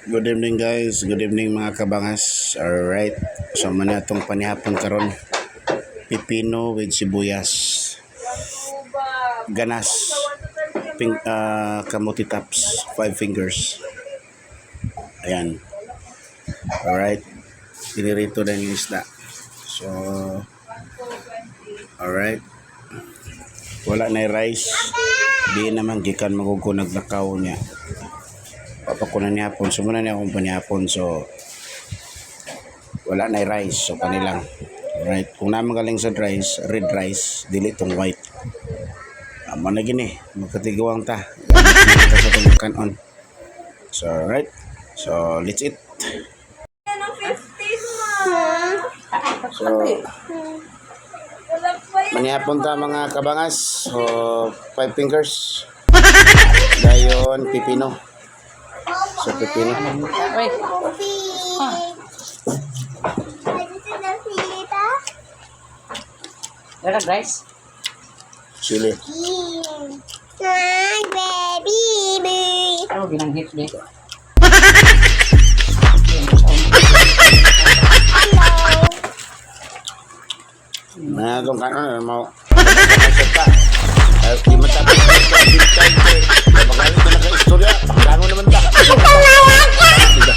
Good evening, guys. Good evening, mga kabangas. Alright. So man atong panihapon karon. Pipino with sibuyas. Ganas. Pink, kamuti tops. Five fingers. Ayan. Alright. Pinirito na yung isda. So, alright. Wala na yung rice. Di naman gikan magugo naglakaw niya. Papa ko na nihapon. So muna niya akong panihapon. So, wala na yung rice. So, kanilang. Alright. Kung naman galing sa rice, red rice, dili tong white. Amo na gini. Magkatiguang ta. Gamit ta sa itong kanon. So, alright. So, let's eat. Ng 15 ma. So, Wala pa yun. manihapon ta, mga kabangas. So, five fingers. Dayon, pipino. So, pipino. Wait. Meron rice? Sili. Ano ginanghit ni? Mga itong kanon, ano mo? Pa. Ay, di matapos ka, bintang ko. Magalit na naka-istorya. Paglango naman ta. Diba?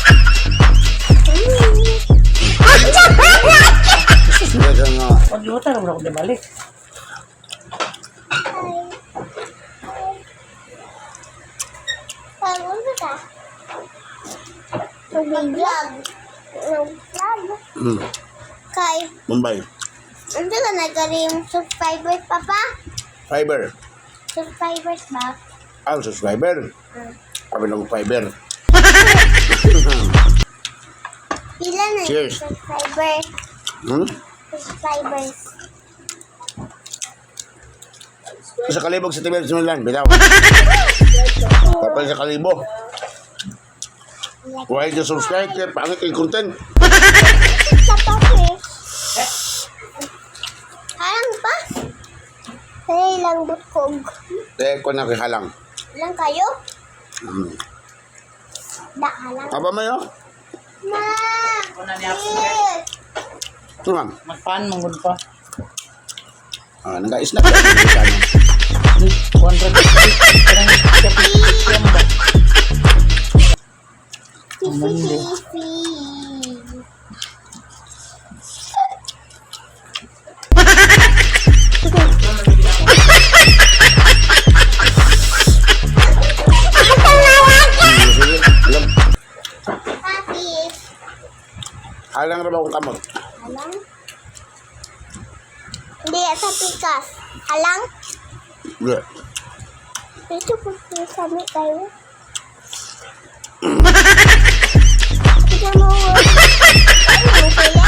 Hindi ka nga. Pag luta, wala ko balik. Nag-vlog. Nag-vlog. Kay, Mumbai. ano ka nagkari yung subscribers, Papa? Fiber. Subscribers ba? Ah, subscriber. Kami ng fiber. Pila na yung Cheers. subscriber? Subscribers. Sa kalibog sa Tibet Similan, bitaw. Kapal sa kalibo. Why you subscribe kay pangit yung content. Sa pa, Halang pa? Kaya lang butkog. Eh, ko na halang. Lang kayo? Da, halang. Aba mayo? Ma! Una niya ako. Yes! Ito, ma'am. Magpan, manggod pa. Ah, nag-snack ka. 150. Parang kapit ba? Ang mandi. Fifi. Sige, alam. Papi. Halang ra ba akong kamot? Halang? Hindi, sa pikas. Halang? Yeah. Dito po kami kayo. Tignan mo. Ano mo kuya?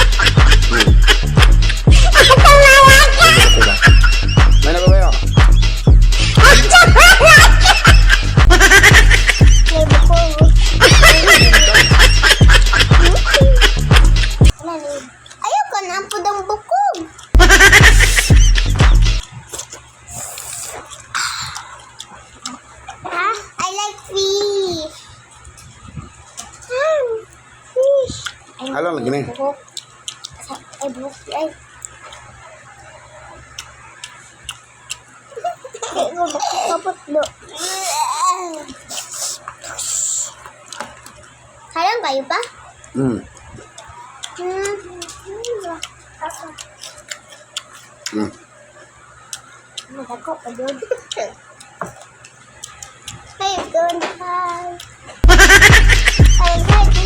Diba? May na ba kayo? May buko. Ayoko na po ng bukog. Ha? I like fish. Fish. Ay, Halang lagi ni. buhok. Ay, buhok. Ay. Ay, kapatlo. Halang kayo pa? Madako pa doon. Hey, don't hi. Hi, hi.